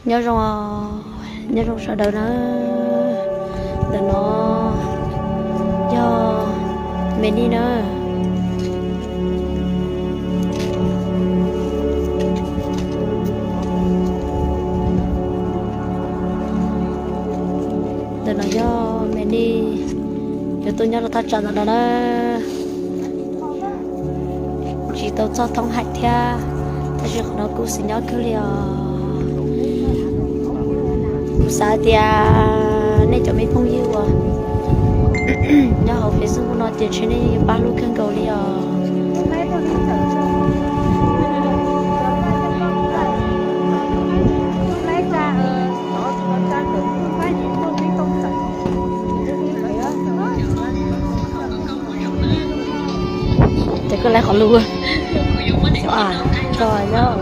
Nyob zoo, nyob zoo sawv daws na. Ntawm no yog Me Nij na. Ntawm no yog Me Nij, yuav tuaj nyob rau thaj tsam ntawm no na. Tsis tau txog thoob haim thiab, tab sis qhov no kuj xis nyob kawg li os. Kuv xav tias nej cov me phooj ywg uas nyob hauv Facebook no ces ntshe nej yeej yuav pab hlub kawg nkaus li os. Ces koj lais qhov lus, a, tso nyob.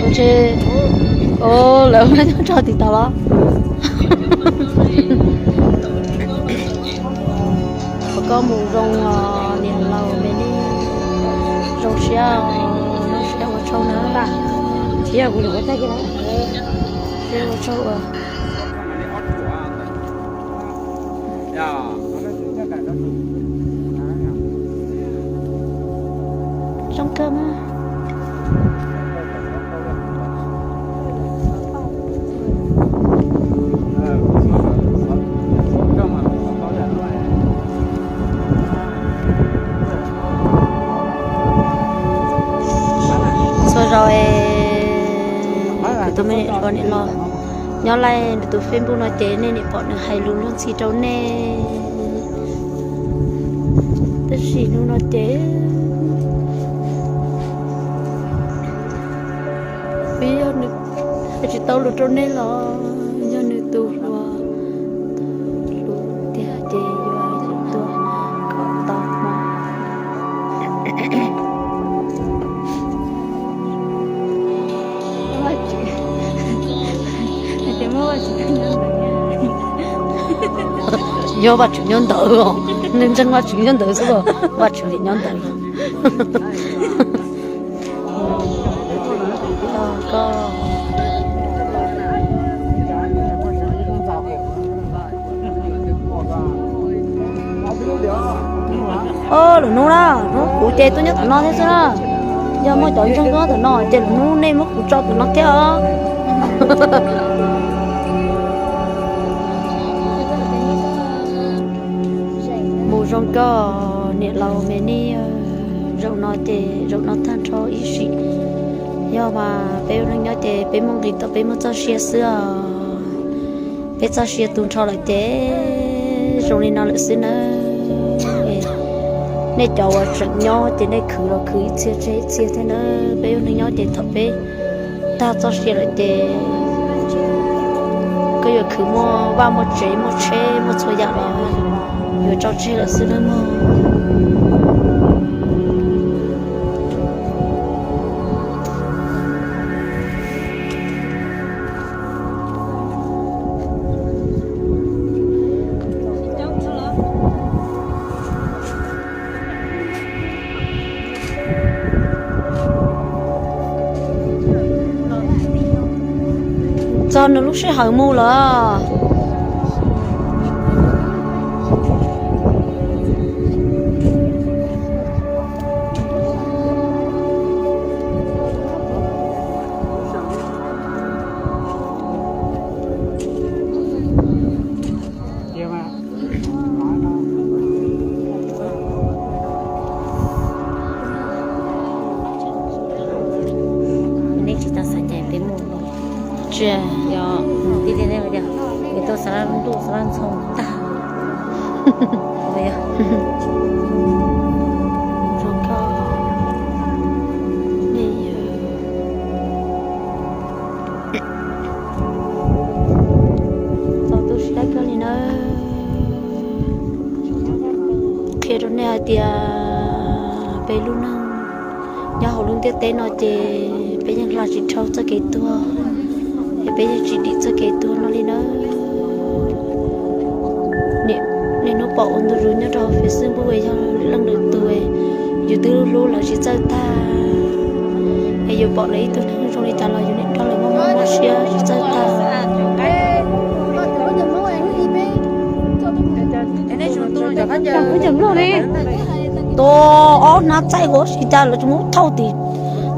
Ntshe, o, lawv muab nyob tso tim tau los. Thov koj mus zoo os niam laus Me Nij, zoo siab os, zoo siab ua tsaug na. Siab ua tsaug os. Zoo kawg mas. Txhua zaus es kuv tus me niam hluas niam los nyob laij nws tus Facebook no ces nej niam pom nws hais lus luag ntxhi rau nej. Tab sis hnub no ces vim yog nws hais tsis tau lus rau nej los yog nws tus hluas hlub tiag ces yuav tua kom tau hmo. Yog Vajtswv nyob ntawd os, nej ntseeg Vajtswv nyob ntawd xwb los Vajtswv li nyob ntawd. O, lwm hnub na, hnub kuv ces tuaj nyob tom no thiab xwb na. Yog muaj cov ntseeg tuaj tom no ces lwm hnub nej muab kuv tso tom no thiab os. Mus zoo koj niam laus Me Nij, zaum no ces zaum no tag nrho ib sim. Yog mas peb ua neej nyob ces peb muaj nqis tau peb muaj txoj sia xwb os. Peb txoj sia tu nrho lawm ces zoo li no lawm xwb nawb. Nej cov uas tseem nyob ces nej khwv los khwv ib txhia tseg ib txhia thiab nawb. Peb ua neej nyob ces thaum peb tag txoj sia lawm ces koj yuav khwv muaj vaj muaj tsev muaj tsheb muaj txhua yam los yuav tso tseg lawm xwb nawb mog. Txog nws lub sij hawm mus lawm. Nej tsis tau xav cai peb mus. Tsis yog, tij tij nej tias, es tuaj xav laj ntuj xav laj ntxhoo tag. Txaus tu siab kawg li nawb. Qhia rau nej hais tias peb lub neej nyob hauv lub ntiaj teb no ces peb yeej hla tsis dhau txoj kev tuag, es peb yeej tsis dim txoj kev tuag no li nawb. Niam Niaj hnub pom ua ntu zus nyob rau hauv Facebook yog leej lwm tus yus twb hlub lawv tsis txawj tag, es yus pom lawv ib tug neeg zoo li cas los yus niaj hnub los muaj mob muaj siab tsis txawj tag. Tus ob hnab txaij huv tsis tas lawv tsis muab thauj tim,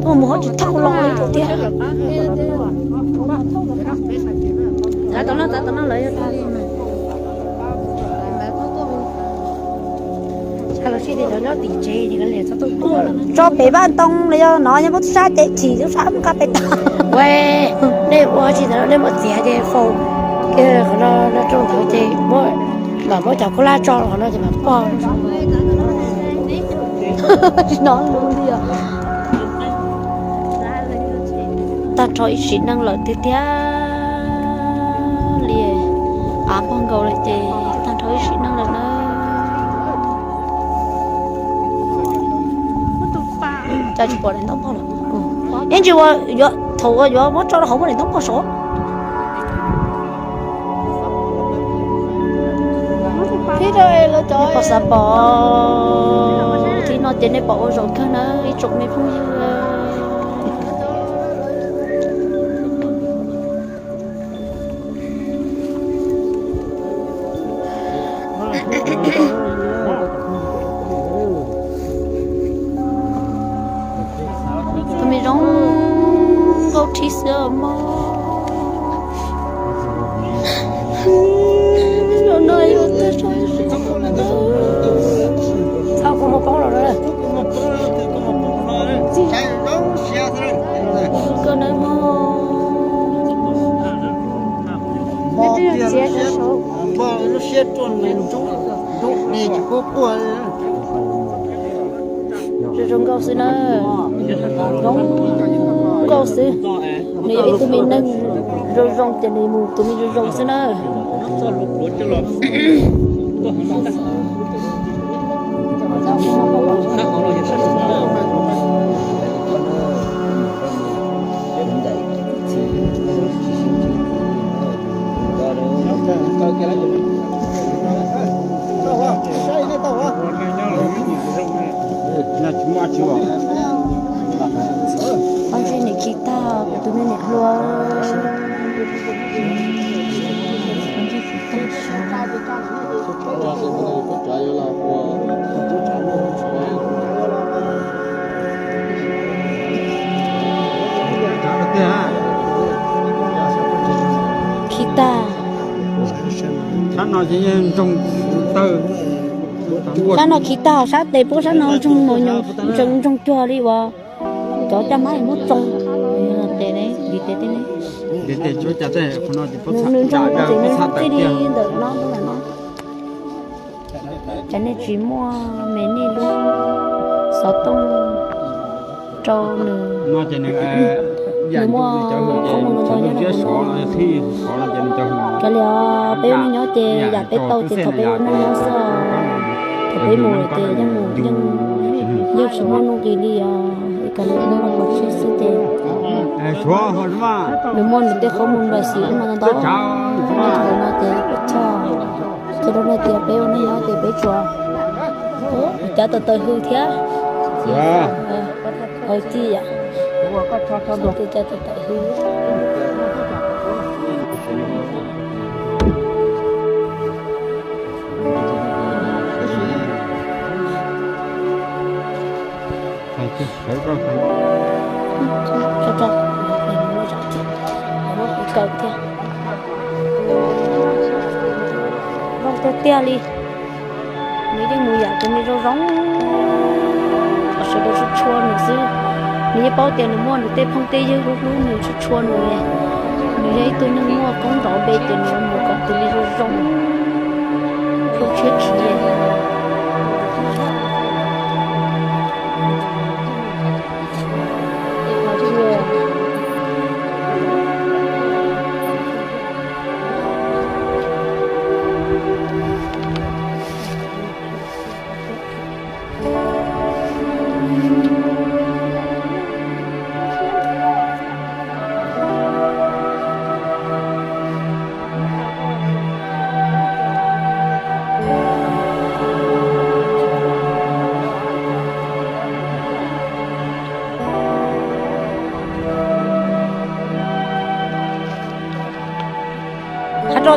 tuaj mus ho tsis thauj los li tiag. Tso pem vaj ntoo los yog no nyob muab tub sab ces chim tub sab mus nqa pem tag. Ua, nej ua tsis tau nej muab txiav ces faus kiag qhov no rau ntawd ces mam muab cov khaub hlab tso qhov no ces mam pog. Tsis hnov lus li os. Tag nrho ib sim neej lawm tiag tiag li, av pog nkaus lawm ces tag nrho ib sim neej lawm na. Cas tsis pom daim ntaub pog lawm? Ib ntsis ua, thaum uas yuav muab tso rau hauv muaj daim ntaub pog saud. Nej pom xav pom, thib no ces nej pom ua zaum kawg na ib tsoom me phooj ywg. Tus me zoo nkauj thib xwb mog. Txhob kua muag poob los. Koj nawb mog. Npog tiag lub siab, npog lub siab ruaj nws ntub, ntub li tsis pub quaj li. Zoo zoo nkauj xwb na, zoo nkauj xwb. Nws yog ib tug me neeg zoo zoo ces nws mus tus me zoo zoo xwb na. Ob ntsej niam khi tag, kuv tus me niam hluas. Khi tag. Sab no khi tag, sab tes puab sab no ntsoog mus ntsoog cuag li uas cov caj mab muab tsoo. Ntiv tes, nws ntsoog ces nws txij li ntawm no rau ntawm no. Ces nej tsis muaj me nej lub xov tooj rau nws, nws muaj qhov muag no nyob no. Raws li os, peb ua neej nyob ces yam peb tau ces thaum peb ua neej nyob xwb. Thaum peb mus lawm ces yeej mus yeej, yeej tsis muaj nuj nqis li os. Ib kas li hnub no qhov tsheb xwb ces nws muaj nws tej qhov muag nplas xim ub no ntau ntau. Thaum no ces txog, txog rau no tias peb ua neej nyob ces peb tsuas cav tawm tawm hws thiab. Hawv txij yam, cav tawm tawm hws. Kaw tiag, zoo tiag tiag li. Nws yeej mus yam tus me zoo zoo, sawv daws tshua tshua nws xwb. Nws yeej paub tias nws muaj nws tej phooj tej ywg hlub hlub nws tshua tshua nws. Nws yog ib tug neeg muaj koob nrov npe ces nws mus kom tus me zoo zoo, hlub tshiab khiv.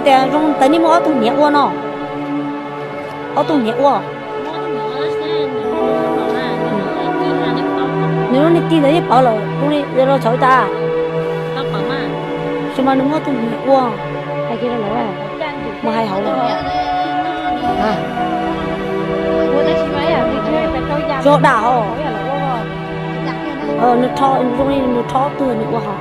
Tias zoo ntawd nej muaj ob tug hniav ua no. Ob tug hniav ua. Nws lub niag tij ntawd yeej pauv lawm, zoo li los txhawv tas. Tsis mas nws muaj tug hniav ua. Hais kiag rau lawv, mus hais hauv lawm. Tso dam hos. Nws rho, zoo li nws rho ob tug nws ua hos.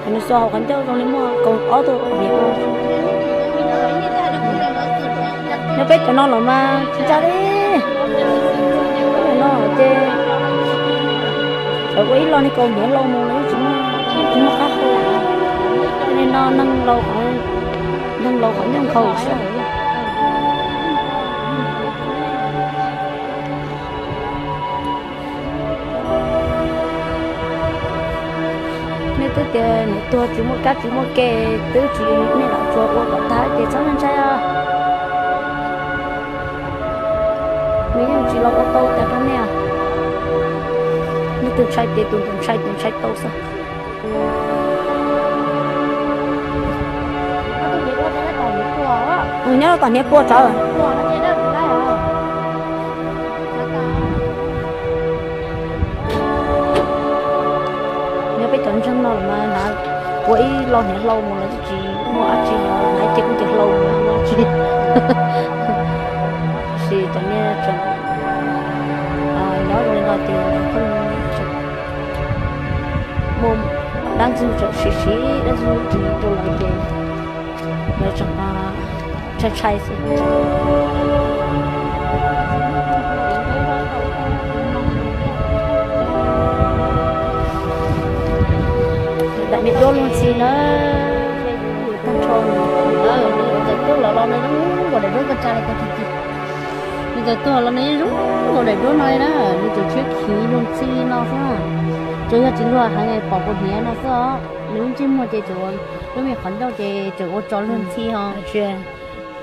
Nws xuas hauv qhov ncauj zoo li muaj kaum ob tug hniav ua. Nyob peb cov no los mas tsis tsa li. Peb cov no ces txawm ua ib lo niag kaus hniav hlau mus los yeej tsis muaj, tsis muaj qab hau. Tej no neeg laus, neeg laus qhov ncauj nkhaus xwb. Nej twb tias niam tuag tsis muaj kab tsis muaj ke, twb tsis, nej lam tsuas ua kom tag ces txhob ntshai os. Nws yeej tsis los ua tau tas rau nej. Nej tus ntshai ces tus ntawd ntshai, tus ntshai tau xwb. Nyob rau tom hniav pua tsawv. Nyob peb cov ntseeg no los mas hnav ua ib lo hniav hlau mus los tsis muaj dab tsi, hnav ib ce kub ce hlau mus muaj dab tsi. Tab sis cov niag tseem nyob zoo li no ces lawv pheej muaj dab ntxwg tseem siv siv dab ntxwg rau lawv ces lawv tseem ntshai ntshai xwb. Daim niam duab luag ntxhi na, tag nrho nws txawm tuaj los los nws zoo nkaus daim duab ko tsa li ko tsis tsis. Nws txawm tuaj los nws yeej zoo nkaus daim duab no li na, nws tseem tshiab khiv luag ntxhi no xwb. Tsuas yog tsis luag heev pom puas hniav no xwb os. Nws lub ntsej muag ces tseem, lub me qhov ncauj ces tseem ua tso luag ntxhi ho.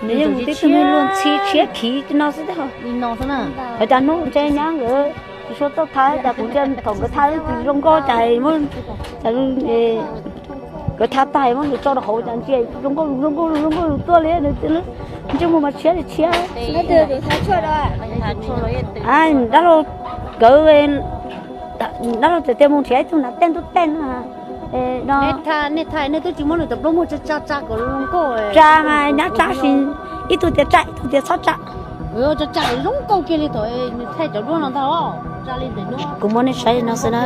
Nws yeej mus tib tug me luag ntxhi tshiab khiv no xwb. Li no xwb na. Qhov cas hnub ntshe nyab nkawd tsis tshua txawj thab, cas kuv ntsia thaum nkawd thab zoo nkauj cas, nkawd thab tas muab nws tso rau hauv cas ntsia zoo nkauj zoo nkauj zoo nkauj tuaj li, nws ntsej muag mas tshiab li tshiab. Dab laug nkawd, dab laug txawm tias mus nrhiav ib tug hnav tej ntuj tej no. Nej thaij, nej twb tsis muab nws cov plaub muag tsa tsa kom zoo nkauj. Tsa mas nyab tsa sis, ib tug tias tsa ib tug tias txhob tsa. Tsa tsa zoo nkauj kiag li thaum nws thaij cov duab no ntag. Kuv muab nej saib no xwb na,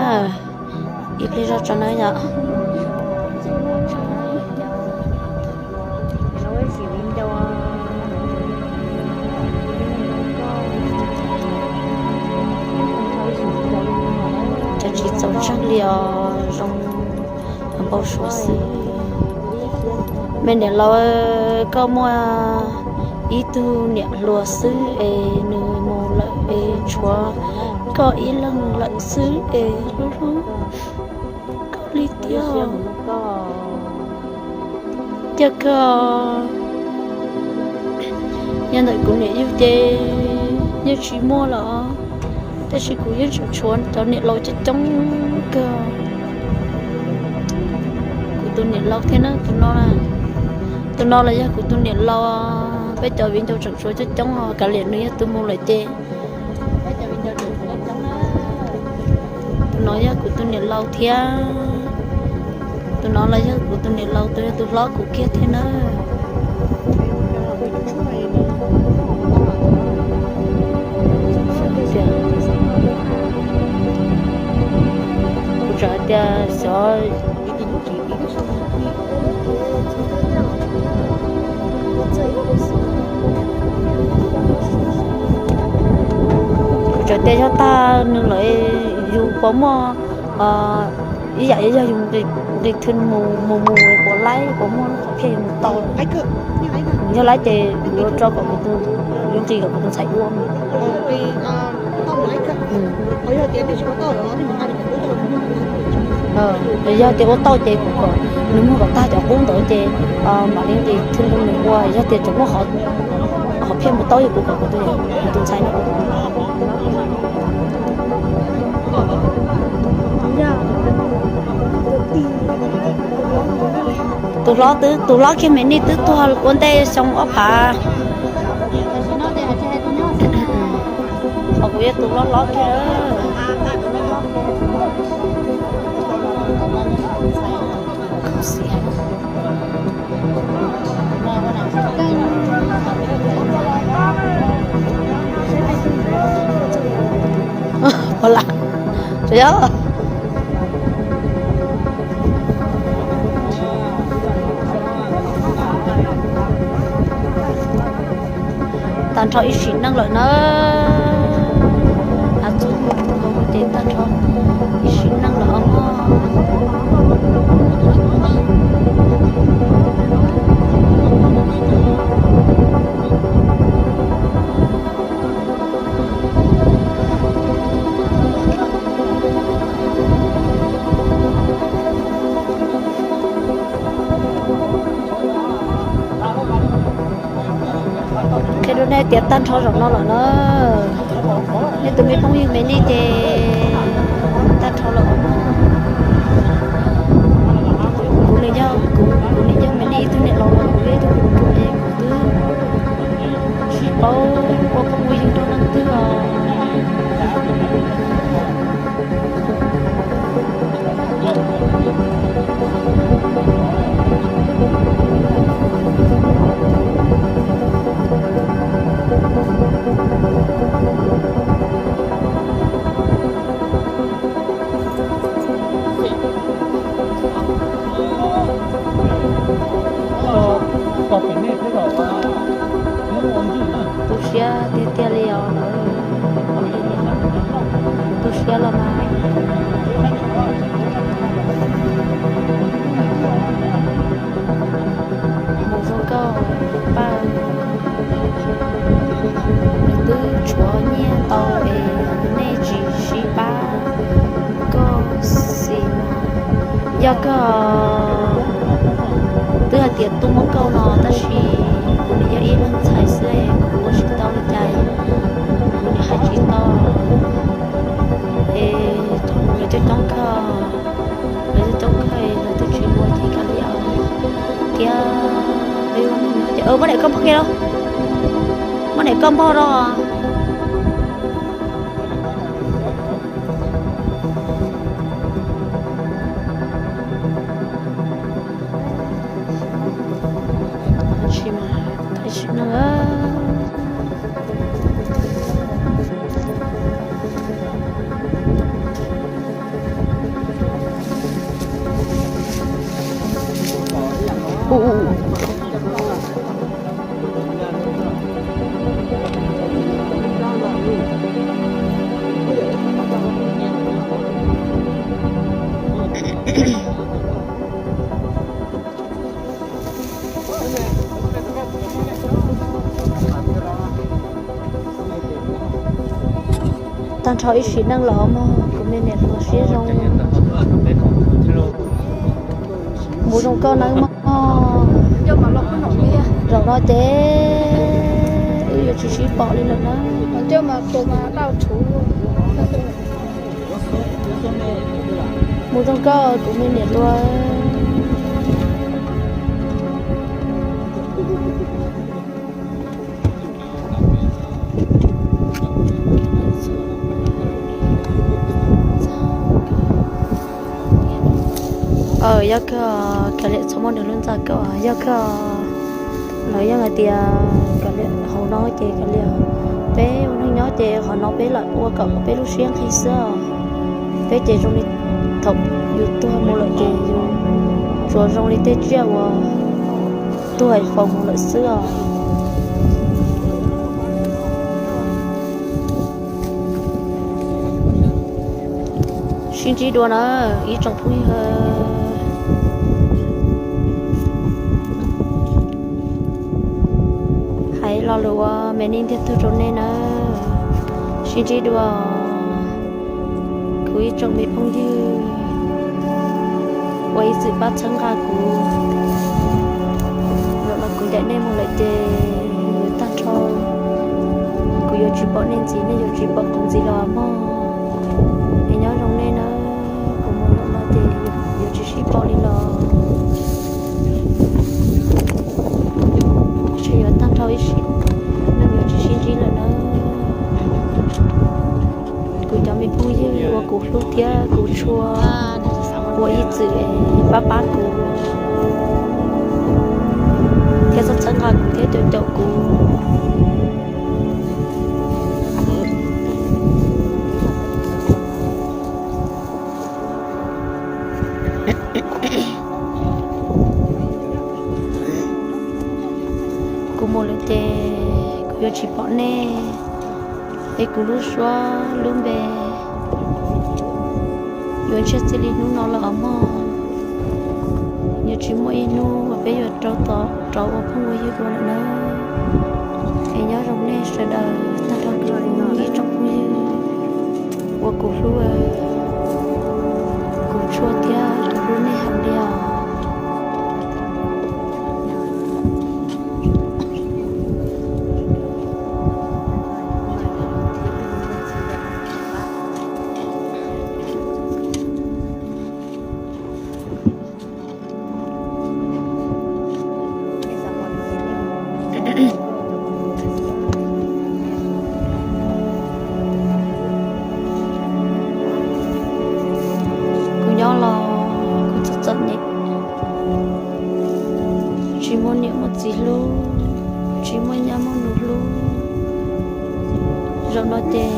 ib pliag zoj tso na yom. Cov tsis txaus ntseeg li os, zoo npau suav xwb. Me niam laus, koj muaj ib tug niam hluas xwb es nws mus lawm es tshuav koj ib leeg lawm xwb es hlub hlub koj li tiag. Tiag kawg, nyob ntawm kuv niam yug ces yeej tsis muaj lawm, tab sis kuv yeej tseem tshuav cov niam laus coob coob kawg. Kuv tus niam laus thiab na, tus no, tus no los yog kuv tus niam laus. Peb cov viv ncaus tseem tshuav coob coob os, kav liam nws yog tus mus lawm ces. Tus no yog kuv tus niam laus thiab. Tus no los yog kuv tus niam laus, tus yog tus hlob kuv kiag thiab na. Kuv tseem hais tias xyov, kuv tseem tias yog tag nws lawm yus puas muaj ib yam yog yus nqis thwj mus mus puas laib, puas muaj lub qhov phiaj yus mus tau. Yog laib ces yuav tso kom kuv tus, yuav nqis kom kuv tus ntxhais ua. Yog tias ua tau ces kuv kom nws muag kom tag cov qub ntawd ces mam li nqis thwj rau nws ua. Yog tias tseem muaj qhov Pheej mus taub yog kuv kom kuv tus, kuv tus ntxhais no. Tus hlob twb, tus hlob kiag me nij twb tuag ua ntej xyoo ob phav. Qhov kuv yog tus hlob hlob kiag. Ua la, yog tag nrho ib sim neej lawm na. Has txog kuv ces tag nrho ib sim neej lawm os mog. Qhia rau nej tias tag nrho zaum no lawm na. Nej tus me phooj ywg me nij ces tag nrho lawm. Kuv nws yog, kuv, kuv nws yog me nij ib tug niam laus, kuv yog ib tug me tub es kuv twb tsis paub ua phooj ua ywg rau leej twg os. Tu siab tiag tiag li os lawm. Tu siab los mas. Mus zoo nkauj paj, nws twb tshuav nyiaj tau es nej tsis sib pab. Koj xis mas, yog koj twb hais tias tuaj muab nkauj no tab sis kuv nws yog ib leeg ntxhais xwb kuv ua tsis tau li cas, kuv nws hais tsis tau. Es lawv coob coob kawg, lawv coob coob kawg es lawv twb tsis ua ces kav liam thiab. Muab daim koj npog kiag lauj, muab daim koj npog rau. Tag nrho ib sim neej los mog, kuv me niam hluas siab zoo. Mus zoo koj nawb mog. Zaum no ces wb yuav tsis sib pom li lawm na. Mus zoo koj kuv me niam hluas. Yog koj kav liam txhob muab nws lub ntxa koj, yog koj, lawv yeej hais tias kav liam hauv no ces kav liam, peb ua neeg nyob ces qhov no peb lam ua kom peb lub siab nqig xwb os. Peb ces zoo li thaum yus tuag mus lawm ces yus tsuas zoo li tej tsiaj uas tuag faus mus lawm xwb os. Sib ntsib dua na ib tsoom phooj ywg. Hais lo lus uas me nij ntiag tug rau nej na, sib ntsib dua. Kuv ib tsoom me phooj ywg uas ib txwm pab txhawb nqa kuv, zaum no kuv ncaim nej mus lawm ces yuav tag nrho. Yuav tsis pom nej ntxiv, nej yuav tsis pom kuv ntxiv los mog. Es nyob zoo nej nawb, kuv mus lawm no ces yuav tsis sib pom li los. Ntshe yuav tag nrho ib sim neej yuav tsis sib ntsib lawm nawb. Kuv cov me phooj ywg uas kuv hlub thiab kuv tshua, uas ib txwm pab pab kuv thiab txhawb txhawb nqa kuv thiab caum caum kuv. Kuv mus lawm ces kuv yuav tsis pom nej, es kuv lub suab lub npe yuav ntsiag txij li hnub no lawm os mog. Yuav tsis muaj ib hnub uas peb yuav rau tod rov ua phooj ua ywg dua lawm nawb. Es nyob zoo nej sawv daws tag nrho ib tsoom phooj ywg uas kuv hlub, kuv tshua thiab kuv hlub nej heev li os. Kuv nyob los kuv txom txom nyem, tsis muaj niam muaj txiv hlub, tsis muaj nyab muaj nus hlub. Zaum no ces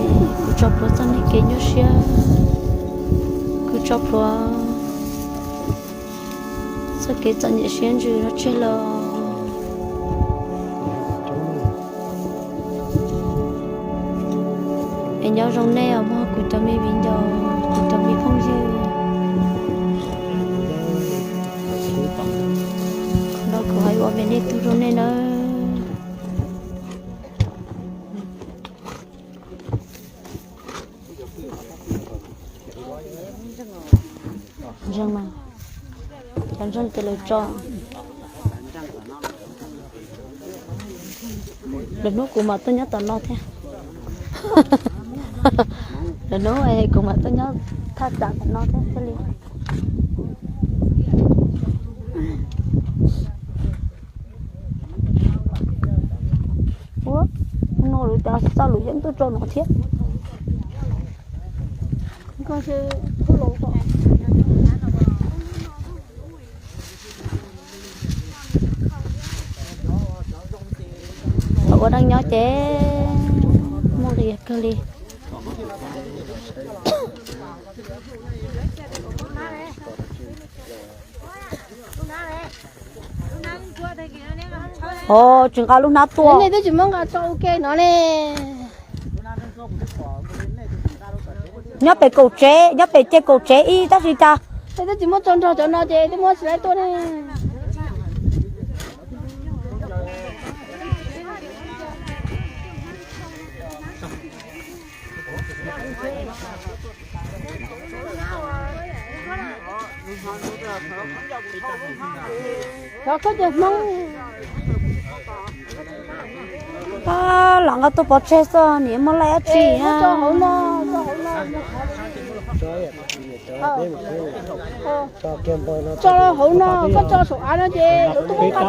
kuv tso plhuav txoj niag kev nyuaj siab, kuv tso plhuav txoj kev txom nyem siab ntsws no tseg los. Es nyob zoo nej os mog kuv cov me viv ncaus, kuv cov me phooj ywg. Qhov no kuv hais ua me nej tug rau nej nawb. Ntseeg mas, cov ntseeg ces lawv tso. Lwm hnub kuv mam tuaj nyob tom no thiab. Lwm hnub kuv mam tuaj nyob thaj tsam tom no thiab thiaj li. Ua, no lawv cov txoj lus yeej tuaj tso no thiab. Thaum ua neej nyob ces muaj nqis kawg li. Os, tsis nqa lub hnab tuaj. Nej twb tsis muab nqa tso ua ke no ne. Nyob pem kaum tsev, nyob pem ceg kaum tsev ib tab sis cas. Nej twb tsis muab tso nrog cov no ces twb muab tsis laib tuaj ne. Cov koj cov Hmoob. Lam nqa tuaj pov tseg xwb, niam muaj laij dab tsi. Tso hauv no, tso hauv no. Tso hauv no, koj tso saum av no ces lawv tuaj muab nqa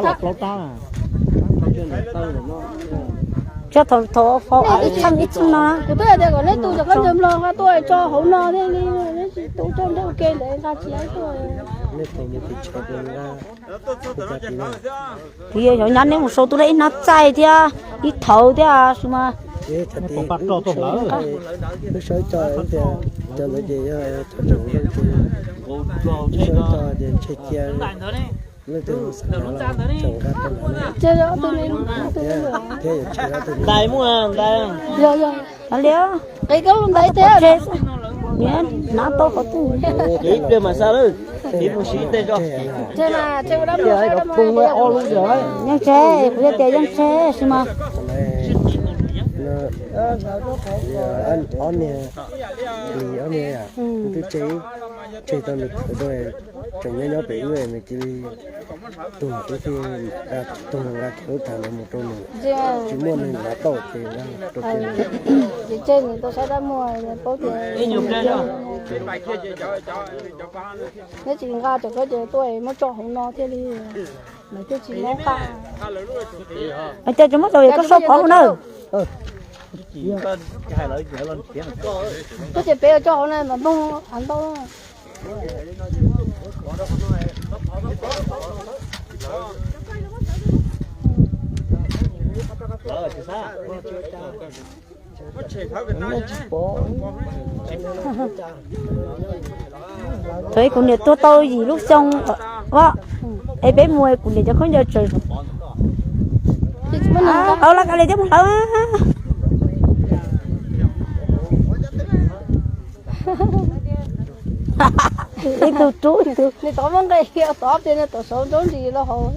tag. Tso thaum av ib txheej ib txheej no. Kuv twb hais tias kom neb tus cov khaub ncaws nplog nqa tuaj tso hauv no thiaj li, neb tsis tus tso nrog ua ke lawv nqa tsis laib tuaj. Kuv yog nyab neb mus sau tuaj ib hnab txaij thiab ib thawv thiab sis mas. Ntais muaj ntais. Li, ntais thiab. Hnav tau qhov twg. Ib pliag mas xa lawm, ib mus sib tej tso. Yeej tsheb, kuv yog tias yeej tsheb sis mas. Ob niag, ob niag, twb tsev. Tseg tau nws khwv tau, tseem nyob nyob pem wb nws cia li tuag, wb thiaj nqa, tuag nqa kiag lub thaj no mus rau nws, tsis muaj neeg nqa tau ces nqa rau ces. Ces tseg nws tau saib dab muag paub tias nyob tsis nqa cov khaub ncaws tuaj muab tso hauv no thiaj li, lawv thiaj tsis muab nqa. Cas tsis muab cov koj sau pov hauv na. Koj ces peb tso hauv na mas npog av ntau. Thaum ub kuv niam tuag tau yim lub xyoo, es peb mus kuv niam cov khaub ncaws tseem, au, laj kab li twb mus hlawv. Ib tug rub ib tug. Nws tov muab nqe tov pes nws tov saud nrov ntsis los hauv.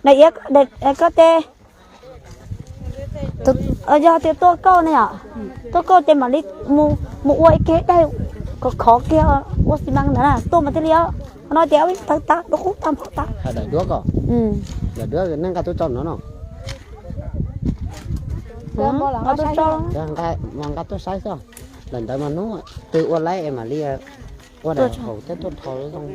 Daim iav koj tes, yog tias tuaj kauj ne yom, tuaj kauj ces mam li mus ua ib ke daim khov khov kiag ua xi mas ntawd na, tuaj mas thiaj li os. Qhov no ces ob peb tawv tag, dua qub tag npaum tag. Daim duab ko, daim duab nej nqa tuaj tso no no. Nqa tuaj tso, nqa tuaj saib xwb. Daim ntawd mas hnub twg ua laib es mam li ua daim hauv thiab tuaj dhau zoo.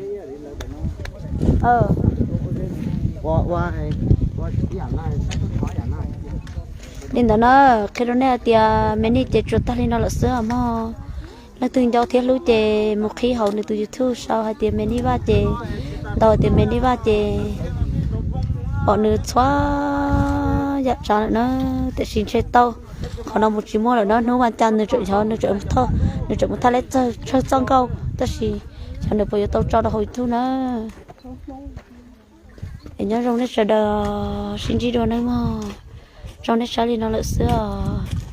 Li ntawd na, qhia rau nej hais tias Me Nij ces tsuas tag li no lawm xwb os mog. Leej twg nco thiab hlub ces mus qhib hauv nws tus YouTube sau hais tias Me Nij Vaj ces, ntaus hais tias Me Nij Vaj ces pom nws txhua yam tsav lawm na, tiam sis ntshe tau qhov no mus tsis muaj lawm na, hnub vas cas nws tseem, nws tseem mus thaj, nws tseem mus thaj leb tsawg txoj nkauj, tab sis xyov nws puas yuav tau tso rau hauv YouTube na. Es nyob zoo nej sawv daws, sib ntsib dua nawb mog. Zoo nej saib li no lawm xwb os.